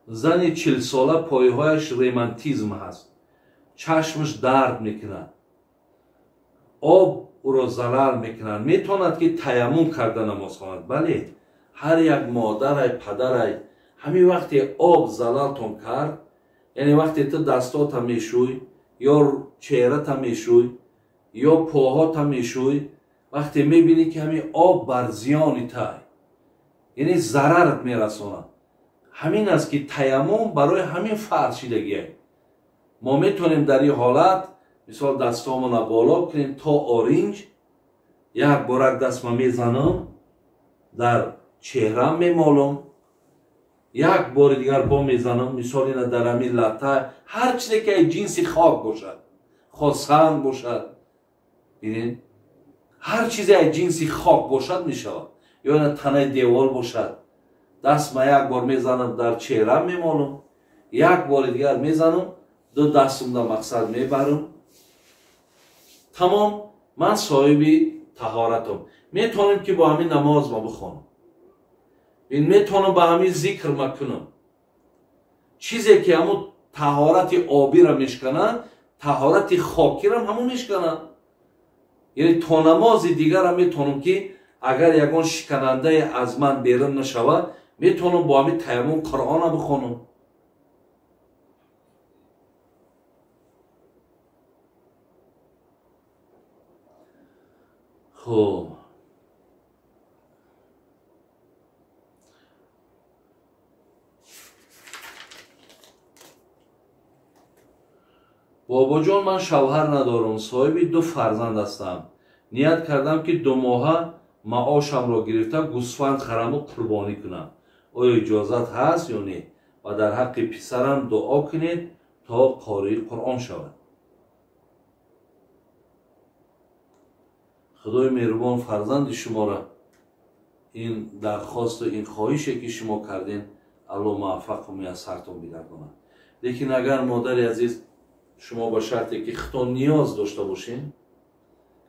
Зани 40-сола пойҳояш ремантизм ҳаст, чашмаш дард мекунад, об ӯро зарар мекунад, метавонад ки таяммум карда намоз хонад. Бале, ҳар як модарай, падарай ҳамин вақте об залалтон кард, яъне вақте ту дастота мешӯй ё чеҳрата мешӯй ё поҳота мешӯй, вақте мебинӣ ки ҳамин об бар зиёни тай, яъне зарарат мерасонад, ҳамин аст ки таяммум барои ҳамин фарз шидагиай. Мо метавонем дар ин ҳолат мисол дастомона боло кунем то оринҷ, як борак дастма мезанам, дар чеҳрам мемолам, як бори дигар бо мезанам, мисол ина дар ҳамин лата, ҳар чизе ки ҷинси хок бошад, хо санг бошад, бинед, ҳар чизе аз ҷинси хок бошад мешавад, ё ина танаи девор бошад, дастма як бор мезанам, дар чеҳрам мемолам, як бори дигар мезанам, ду дастумда мақсад мебарам, тамом, ман соҳиби таҳоратам. Метавонем ки бо ҳамин намоз ма бихонам, метавонам ба ҳамин зикр ма кунам. Чизе ки ҳамун таҳорати обира мешканад, таҳорати хокирам ҳамун мешканад. Яъне то намози дигарам метавонам ки агар ягон шиканандае аз ман берун нашавад, метавонам бо ҳамин таяммум Қуръона бихонам. Хуб, бобоҷон, ман шавҳар надорам, соҳиби 2 фарзанд ҳастам. Ният кардам ки 2 моҳа маошамро гирифта гӯсфанд хараму қурбонӣ кунам. Оё иҷозат ҳаст ё не? Ва дар ҳаққи писарам дуо кунед то қории Қуръон шавад. Худои меҳрубон фарзанди шуморо ин дархосту ин хоҳише ки шумо кардем, Аллоҳ муваффақу муяссартон бигардонад. Лекин агар модари азиз шумо ба шарте ки худтон ниёз дошта бошед,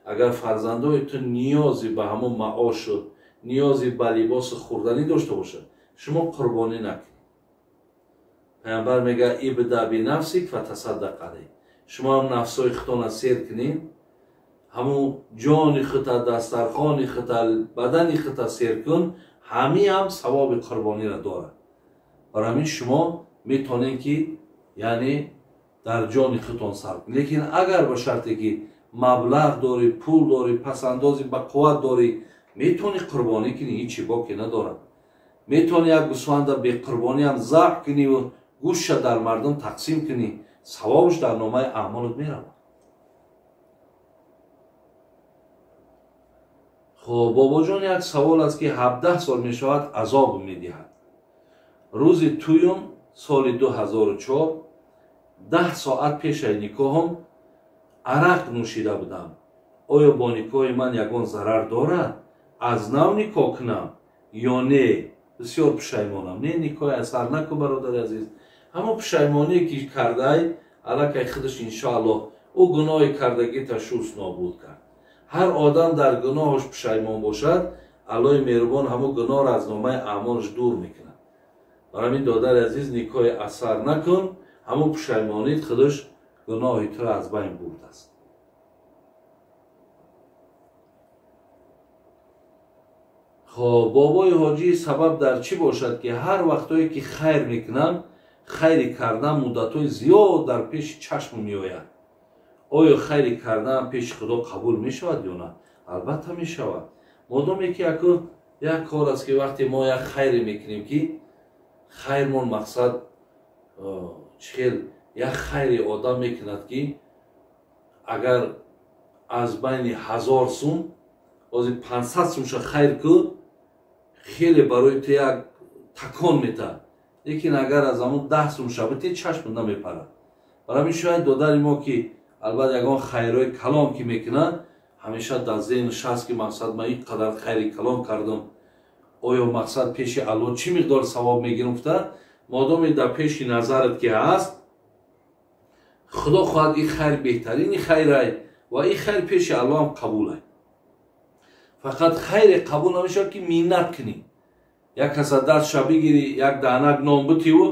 агар фарзандои ту ниёзи ба ҳамон маошу ниёзи ба либосу хӯрданӣ дошта бошад, шумо қурбонӣ накунед. Паямбар мегӯяд: ибда бинафсик фатасаддақ алайҳ. Шумо ҳам нафсҳои худтонро сер кунед, ҳамун ҷони хута, дастархони хута, бадани хута сер кун, ҳамин ҳам савоби қурбониро дорад. Барои ҳамин шумо метавонед ки яъне дар ҷони худтон сарф кунед. Лекин агар ба шарте ки маблағ дорӣ, пул дорӣ, пасандози ба қувват дорӣ, метавонӣ қурбонӣ кунӣ, ҳеҷ боке надорад. Метавонӣ як гӯсфанда беқурбониам забҳ куниву гӯшша дар мардум тақсим кунӣ, савобаш дар номаи аъмолат меравад. Хуб, бобоҷон, як савол аст ки 17 сол мешавад азоб медиҳад. Рӯзи туюм соли 2004 10 соат пешаи никоҳам арақ нӯшида будам. Оё бо никоҳи ман ягон зарар дорад? Аз нав никоҳ кунам ё не? Бисёр пушаймонам. Не, никоҳи асар накун, бародари азиз. Ҳамон пушаймоние ки кардай, аллакай худаш иншоаллоҳ ӯ гуноҳи кардагита шуст нобуд кард. Ҳар одам дар гуноҳаш пушаймон бошад, Аллоҳи меҳрубон ҳамон гуноҳро аз номаи аъмолаш дур мекунад. Барои ҳамин додари азиз, никоҳи асар накун, ҳамон пушаймонит худаш гуноҳи туро аз байн бурдааст. Хоб, бобои ҳоҷӣ, сабаб дар чӣ бошад ки ҳар вақтое ки хайр мекунам, хайри кардан муддатҳои зиёд дар пеши чашм меояд? Оё хайри кардан пеши Худо қабул мешавад ё на? Албатта мешавад. Модоме ки як кор аст ки вақте мо як хайре мекунем ки хайрмон мақсад чӣ хел як хайри одам мекунад ки агар аз байни 1000 сум ози 500 сумша хайр ку, хеле барои ту як такон метаҳад. Лекин агар аз ҳамон 10 сумша бите, чашм намепарад. Барои ҳамин шояд додари мо ки албатта ягон хайрҳои калон ки мекунад, ҳамеша дар зеҳнаш ҳаст ки мақсад ман ин қадар хайри калон кардам, оё мақсад пеши Аллоҳ чӣ миқдор савоб мегирам гуфта, модоме дар пеши назарат ки ҳаст, Худо хоҳад ин хайр беҳтарини хайрай ва ин хайр пеши Аллоҳ ҳам қабулай. Фақат хайре қабул намешавад ки миннат кунӣ. Як каса дастша бигирӣ, як даҳнак нон битиву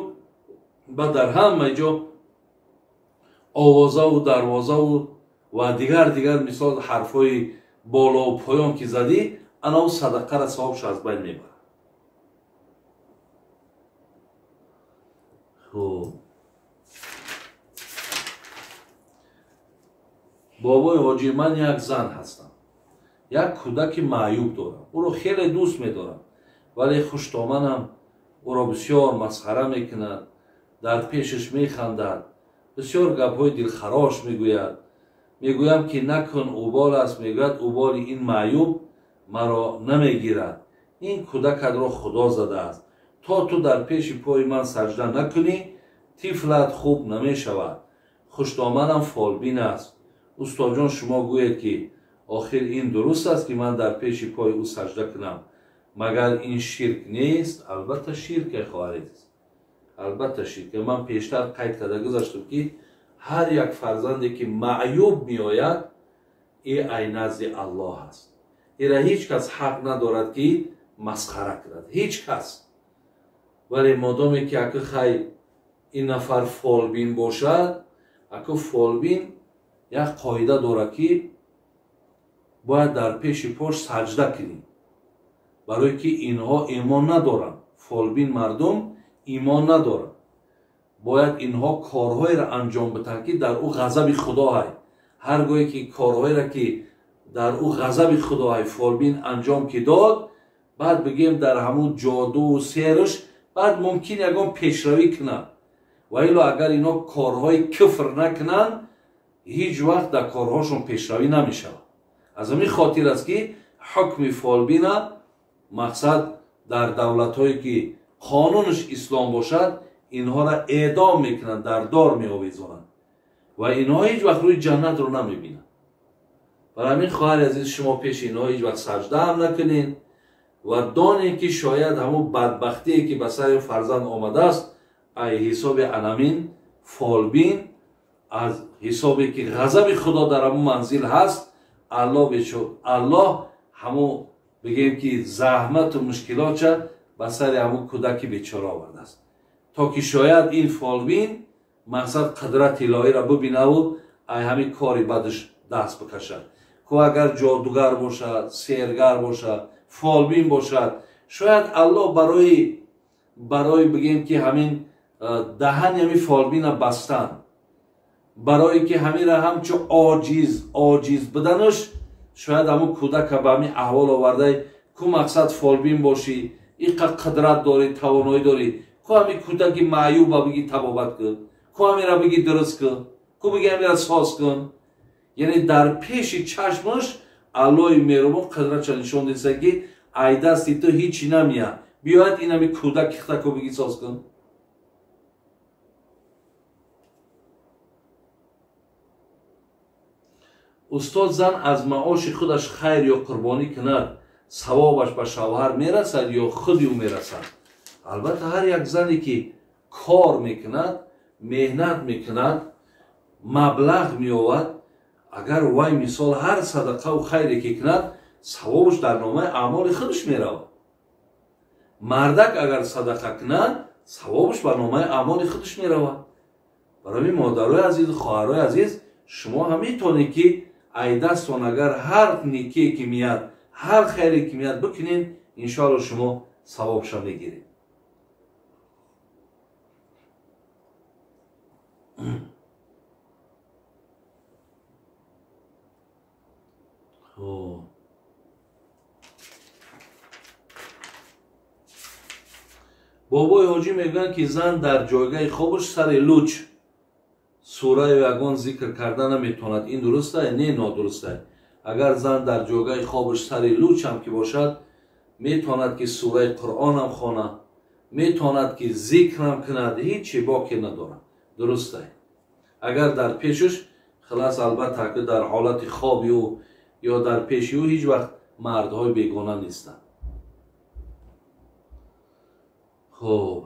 Баъд дар ҳама ҷо овозаву дарвозаву ва дигар мисол ҳарфҳои болову поён ки задӣ, ана ӯ садақара савобш аз байн мебарад. Хуб, бобои ҳоҷӣ, ман як зан ҳастам, як кӯдаки маъюб дорам, ӯро хеле дӯст медорам, вале хуштоманам ӯро бисёр масхара мекунад, дар пешаш механдад, бисёр гапҳои дилхарош мегӯяд. Мегӯям ки накун, убол аст. Мегӯяд уболи ин маъюб маро намегирад, ин кӯдакатро худо задааст, то ту дар пеши пои ман саҷда накунӣ тифлат хуб намешавад. Хуштоманам фолбин аст. Устоҷон, шумо гӯед ки охир ин дуруст аст ки ман дар пеши пои ӯ саҷда кунам? Магар ин ширк нест? Албатта ширке, хоҳари азиз, албатта ширке. Ман пештар қайд карда гузаштам ки ҳар як фарзанде ки маъюб меояд, и ай назди Аллоҳ аст. Ира ҳеҷ кас ҳақ надорад ки масхара кунад, ҳеҷ кас. Вале модоме ки аку хай ин нафар фолбин бошад, аку фолбин як қоида дорад ки бояд дар пеши пош саҷда кунӣ, барое ки инҳо имон надоранд. Фолбин мардум имон надоранд. Бояд инҳо корҳоеро анҷом бидиҳанд ки дар ӯ ғазаби худо ҳай. Ҳар гоҳе ки корҳоеро ки дар ӯ ғазаби худо ҳай фолбин анҷом ки дод, баъд бигем дар ҳамун ҷодуву серш баъд мумкин ягон пешравӣ кунад. Ва ило агар инҳо корҳои куфр накунанд, ҳеҷ вақт дар корҳошон пешравӣ намешавад. Аз ҳамин хотир аст ки ҳукми фолбина мақсад дар давлатҳое ки қонунаш ислом бошад, инҳоро эъдом мекунанд, дар дор меовезонанд ва инҳо ҳеҷ вақт рӯи ҷаннатро намебинанд. Барои ҳамин хоҳари азиз, шумо пеши инҳо ҳеҷ вақт саҷда ҳам накунед ва донед ки шояд ҳамун бадбахтие ки ба сари фарзанд омадааст, ай ҳисоби анамин фолбин, аз ҳисобе ки ғазаби худо дар ҳамун манзил ҳаст, Аллоҳ ҳамун бигем ки заҳмату мушкилотша ба сари ҳамун кӯдаки бечора овардааст, то ки шояд ин фолбин мақсад қудрати илоҳиро бибинаву ай ҳамин кори бадаш даст бикашад. Ку агар ҷодугар бошад, сергар бошад, фолбин бошад, шояд Аллоҳ барои бигем ки ҳамин даҳани ҳамин фолбина бастан, барое ки ҳаминра ҳамчу оҷиз буданаш, шояд ҳамун кӯдака ба ҳамин аҳвол овардай. Ку мақсад фолбин бошӣ, иқа қудрат дорӣ, тавоноӣ дорӣ, ку ҳамин кӯдаки маъюба биги табобат кун, ку ҳаминра биги дуруст кун, ку биги ҳаминра соз кун. Яъне дар пеши чашмаш Аллоҳи меҳрубон қудратша нишон диса ки ай дасти ту ҳичи намеяд, биёяд ин ҳамин кӯдаки хитаку биги соз кун. Устод, зан аз маоши худаш хайр ё қурбонӣ кунад, савобаш ба шавҳар мерасад ё худи ӯ мерасад? Албатта ҳар як зане ки кор мекунад, меҳнат мекунад, маблағ меовад, агар вай мисол ҳар садақаву хайре ки кунад, савобаш дар номаи аъмоли худаш меравад. Мардак агар садақа кунад, савобаш ба номаи аъмоли худаш меравад. Барои модарои азиз, хоҳарои азиз, шумо ҳам метавонед ки ай дастон агар ҳар некие ки меяд, ҳар хайре ки меяд бикунед, иншоалло шумо савобша мегиред. Бобои ҳоҷӣ мегӯянд ки зан дар ҷойгаҳи хобаш сари луч сураю ягон зикр карда наметавонад. Ин дуруст аст? Не, нодуруст аст. Агар зан дар ҷойгаҳи хобаш сари луч ҳам ки бошад, метавонад ки сураи Қуръонам хонад, метавонад ки зикрам кунад, ҳеҷ боке надорад. Дуруст аст. Агар дар пешаш хилас, албатта ки дар ҳолати хоби ӯ ё дар пеши ӯ ҳеҷ вақт мардҳои бегона нестанд. Хуб,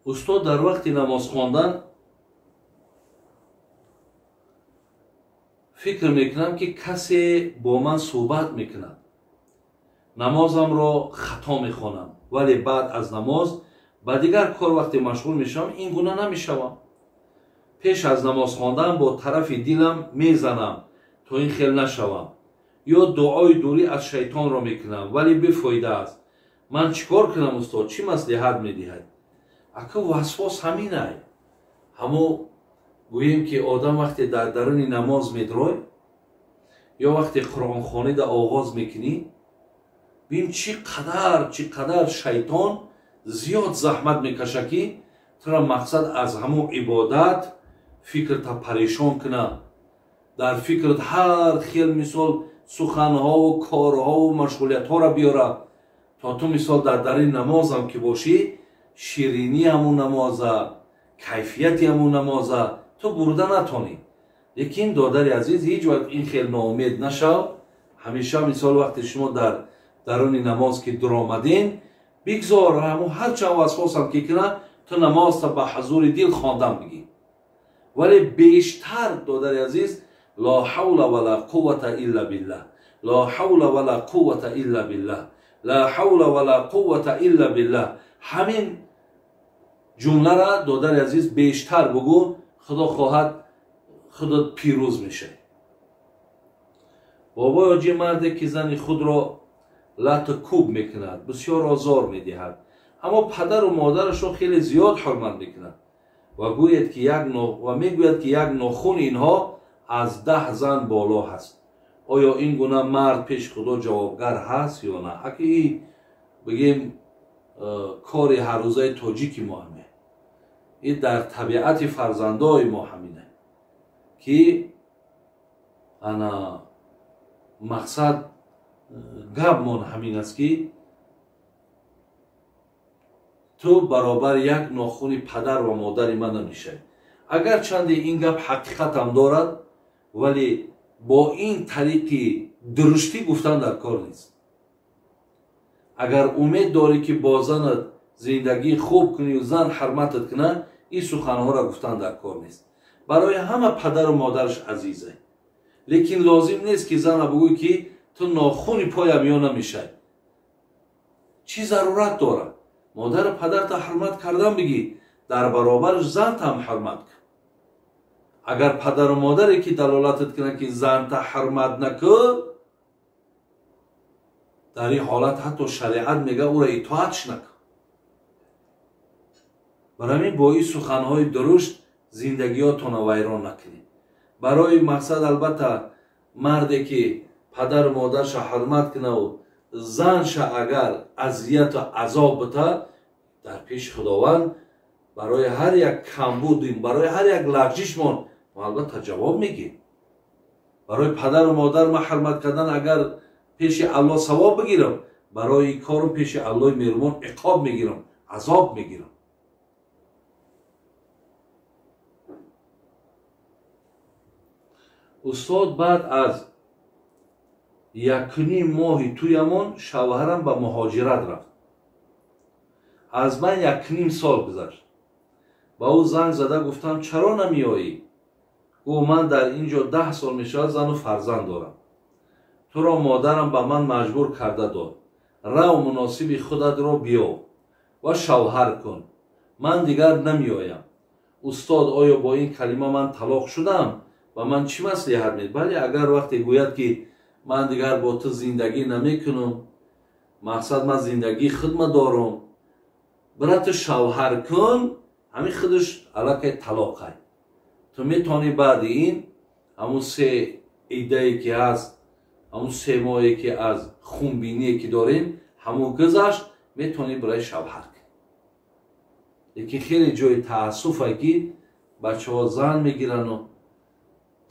устод, дар вақти намоз хондан фикр мекунам ки касе бо ман суҳбат мекунад, намозамро хато мехонам, вале баъд аз намоз Ба дигар кор вақте машғул мешавам, ин гуна намешавам. Пеш аз намоз хондан бо тарафи дилам мезанам, то ин хел нашавам. Ё дуои дурӣ аз шайтонро мекунам, вале бефоида аст. Ман чӣ кор кунам, устод? Чӣ маслиҳат медиҳад? Ака, васвос ҳаминай. Ҳамо гӯем ки одам вақте дар даруни намоз медрой ё вақте қуръонхонида оғоз мекунӣ, бин чӣ қадар шайтон зиёд заҳмат мекаша, ки тура мақсад аз ҳамон ибодат фикрта парешон куна. Дар фикрт ҳар хел мисол суханҳову корҳову машғулиятҳоро биёра, то ту мисол дар дари намозам ки бошӣ, ширинии ҳамун намоза, кайфияти ҳамун намоза ту бурда натонӣ. Лекин додари азиз, ҳеҷ вақт ин хел ноумед нашав. Ҳамеша мисол вақте шумо дар даруни намоз ки дуромадин, бигзор ҳамун ҳарчанд васвосам ки куна, ту намозта ба ҳузури дил хондан бигӣ. Вале бештар, додари азиз, ла ҳавла вала қуввата илла биллаҳ, ла ҳавла вала қуввата илла биллаҳ, ла ҳавла вала қуввата илла биллаҳ. Ҳамин ҷумлара, додари азиз, бештар бугӯ, худо хоҳад худот пирӯз мешавӣ. Бобои ҳоҷӣ, марде ки зани худро лату кӯб мекунад, бисёр озор медиҳад, аммо падару модарашро хеле зиёд ҳурмат мекунад ва мегӯяд, ки як нохуни инҳо аз 10 зан боло ҳаст. Оё ин гуна мард пеши худо ҷавобгар ҳаст ё на? Аки бигем, кори ҳаррӯзаи тоҷики мо ҳаме, ин дар табиати фарзандои мо ҳамине, ки ана мақсад гапмон ҳамин аст, ки ту баробар як нохуни падар ва модари ман намешавӣ. Агарчанде ин гап ҳақиқатам дорад, вале бо ин тариқи дуруштӣ гуфтан дар кор нест. Агар умед дорӣ, ки бо занат зиндагии хуб кунию зан ҳурматат кунад, ин суханҳоро гуфтан дар кор нест. Барои ҳама падару модараш азизе, лекин лозим нест, ки зана бугӯй, ки ту нохуни поям ё намешавӣ. Чӣ зарурат дорад? Модару падарта ҳурмат кардан бигӣ, дар баробараш зантам ҳурмат кун. Агар падару модаре ки далолатат кунад, ки занта ҳурмат накун, дар ин ҳолат ҳатто шариат мега ӯро итоатш накун. Барои ҳамин бо ин суханҳои дурушт зиндагиётонро вайрон накунед. Барои мақсад албатта марде ки падару модарша ҳурмат кунаву занша агар азияту азоб бита, дар пеши Худованд барои ҳар як камбудим, барои ҳар як лағжишмон мо албатта ҷавоб мегирем. Барои падару модар ма ҳурмат кардан агар пеши Аллоҳ савоб бигирам, барои корум пеши Аллоҳи меҳрубон иқоб мегирам, азоб мегирам. Устод, баъд аз 1.5 моҳи туямон шавҳарам ба муҳоҷират рафт. Аз ман 1.5 сол гузашт. Ба ӯ занг зада гуфтам, чаро намеоӣ? Гуфт, ман дар ин ҷо 10 сол мешавад зану фарзанд дорам. Туро модарам ба ман маҷбур карда дод. Рав, муносиби худатро биёв ва шавҳар кун. Ман дигар намеоям. Устод, оё бо ин калима ман талоқ шудам? Ба ман чӣ маслиҳат медиҳад? Бале, агар вақте гӯяд, ки ман дигар бо ту зиндагӣ намекунам, мақсад ман зиндагии худма дорам, бира ту шавҳар кун, ҳамин худаш аллакай талоқай. Ту метавонӣ баъди ин ҳамун 3 идае ки ҳаст, ҳамун 3 моҳе ки аз хунбиние ки дорем, ҳамун гузашт, метавонӣ барои шавҳар кунӣ. Лекин хеле ҷои таассуфе, ки бачаҳо зан мегирану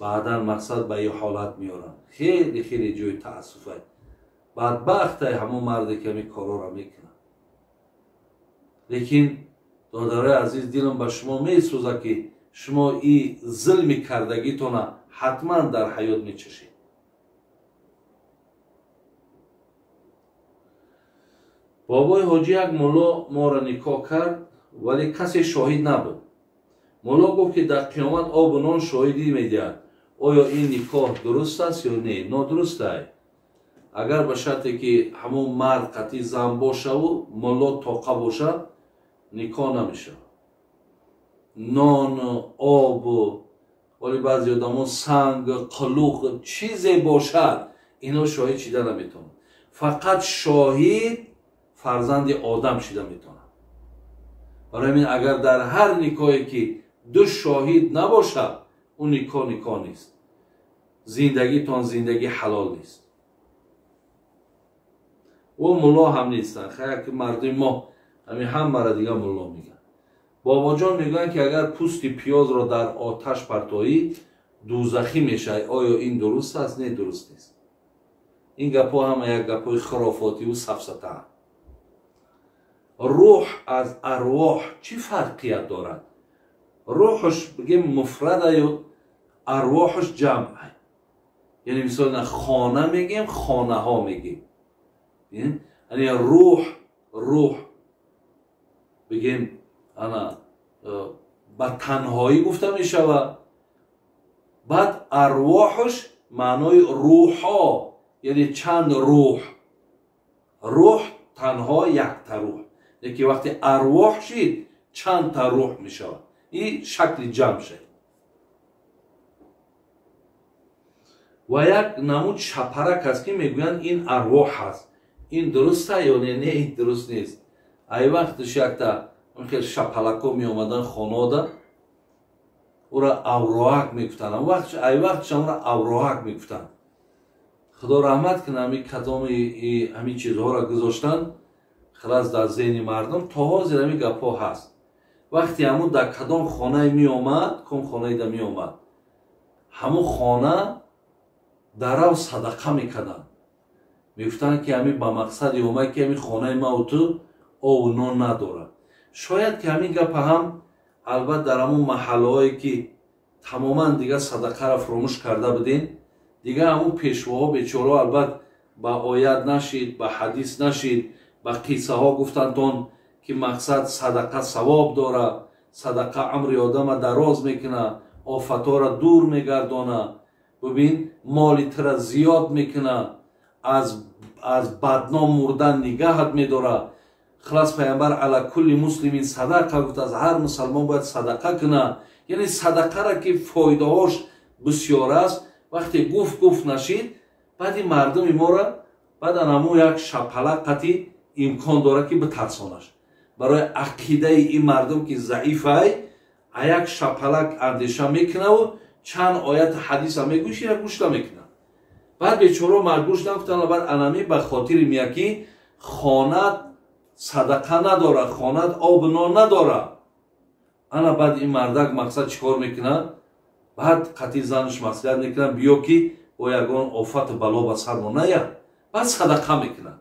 баъдан мақсад ба ин ҳолат меоранд. Хеле хеле ҷои таассуфе. Бадбахтай ҳамон марде ки ҳамин корҳоро мекунад. Лекин додарои азиз, дилам ба шумо месӯзад, ки шумо ин зулми кардагитона ҳатман дар ҳаёт мечашед. Бобои ҳоҷӣ, як мулло моро никоҳ кард, вале касе шоҳид набуд. Мулло гуфт, ки дар қиёмат обу нон шоҳидӣ медиҳад. Оё ин никоҳ дуруст аст ё не? Нодуруст ай. Агар ба шарте ки ҳамон мард қатъи зан бошаву мулло тоқа бошад, никоҳ намешавад. Нон, об, вале баъзе одамо санг, қулуқ, чизе бошад, ино шоҳид шида наметавонад. Фақат шоҳид фарзанди одам шида метавонад. Барои ҳамин агар дар ҳар никоҳе ки ду шоҳид набошад, он никоҳ никоҳ нест. Зиндагитон зиндагӣ ҳалол нест. Ӯ мулло ҳам нестанд. Хая ки мардуми мо ҳамин ҳамаро дига мулло мегӯянд. Бобоҷон мегӯянд ки агар пӯсти пиёзро дар оташ партоӣ, дӯзахӣ мешавӣ. Оё ин дуруст аст? Не, дуруст нест. Ин гапҳо ҳама як гапҳои хурофотиву сафсатаанд. Рӯҳ аз арвоҳ чӣ фарқият дорад? Рӯҳаш бигем муфрадаю, арвоҳаш ҷамъ. Яъне мисол на хона мегем, хонаҳо мегем. Яъне рӯҳ бигем ана ба танҳоӣ гуфта мешавад. Баъд арвоҳаш маънои рӯҳҳо, яъне чанд рӯҳ. Рӯҳ танҳо якта рӯҳ, лекин вақте арвоҳ шид чандта рӯҳ мешавад. Ин шакли ҷамъ шавад. Ва як намуд шапарак аст ки мегӯянд ин арвоҳ аст. Ин дуруст аст ё не? Не, ин дуруст нест. Ай вақташ якта хел шапалакҳо меомаданд хонода, ӯра авроак мегуфтанд. Ай вақташ ӯра авроак мегуфтанд. Худо раҳмат кунад, ҳамин кадоми ҳамин чизҳоро гузоштанд, халас дар зеҳни мардум то ҳозир ҳамин гапҳо ҳаст. Вақте ҳамун дар кадом хонае меомад, ком хонаеда меомад, ҳамун хона дарав садақа мекарданд. Мегуфтанд ки ҳамин ба мақсади омад ки ҳамин хонаи маву ту ову нон надорад. Шояд ки ҳамин гапа ҳам албатта дар ҳамун маҳаллаҳое ки тамоман дигар садақаро фуромӯш карда будем, дигар ҳамун пешвоҳо бечораҳо албатта ба оят нашид, ба ҳадис нашид, ба қиссаҳо гуфтанд ки мақсад садақа савоб дорад, садақа амри одама дароз мекунад, офатҳоро дур мегардонад, бибин моли тура зиёд мекунад, аз бадном мурдан нигаҳат медорад. Хилас пайғамбар ала кулли муслимин садақа гуфт, аз ҳар мусалмон бояд садақа кунад. Яъне садақара ки фоидаҳош бисёр аст, вақте гуфт нашид, баъди мардуми моро баъдан ҳамун як шапалақ қатӣ имкон дорад ки битарсонаш. Барои ақидаи ин мардум ки заифай, а як шапалак андеша мекунаву чанд оят ҳадиса мегӯш, ира гӯш намекунад. Баъд бечораҳо маҷбур шуданд, гуфтанд баъд анами ба хотири мия ки хонат садақа надорад, хонат об нон надорад. Ана баъд ин мардак мақсад чӣ кор мекунад? Баъд қатъи занаш маслиҳат мекунад, биё ки бо ягон офату бало ба сармо наяд. Баъд садақа мекунад.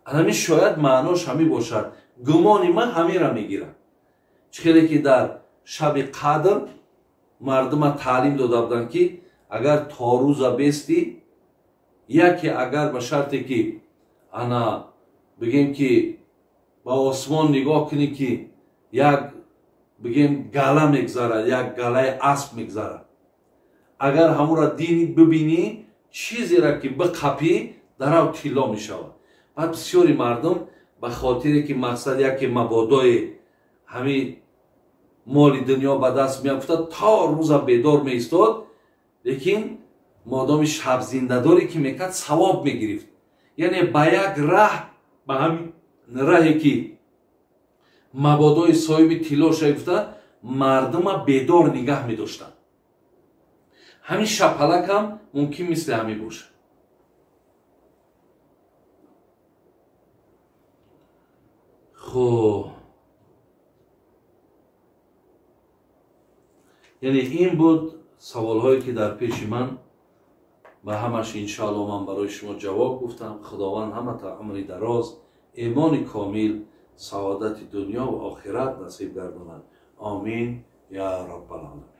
Анами шояд маънош ҳамин бошад. Гумони ман ҳаминро мегирад. Чӣ хеле ки дар шаби қадр мардума таълим дода буданд ки агар то рӯза бестӣ, яке агар ба шарте ки ана бигем ки ба осмон нигоҳ кунӣ ки як бигем гала мегзарад, як галаи асп мегзарад, агар ҳамонро дини бибинӣ, чизеро ки биқапӣ, дарав тилло мешавад. Баъд бисёри мардум ба хотире ки мақсад яке мабодои ҳамин моли дунё ба даст меафтад, то рӯза бедор меистод, лекин модоми шабзиндадоре ки мекард савоб мегирифт. Яъне ба як раҳ, ба ҳамин раҳе ки мабодои соҳиби тилло шавӣ гуфта, мардума бедор нигаҳ медоштанд. Ҳамин шапалак ҳам мумкин мисли ҳамин бошад. Хуб, яъне ин буд саволҳое ки дар пеши ман, ба ҳамаш иншоалло ман барои шумо ҷавоб гуфтам. Худованд ҳамата умри дароз, имони комил, саодати дунё ва охират насиб гардонад. Омин я раббал оламин.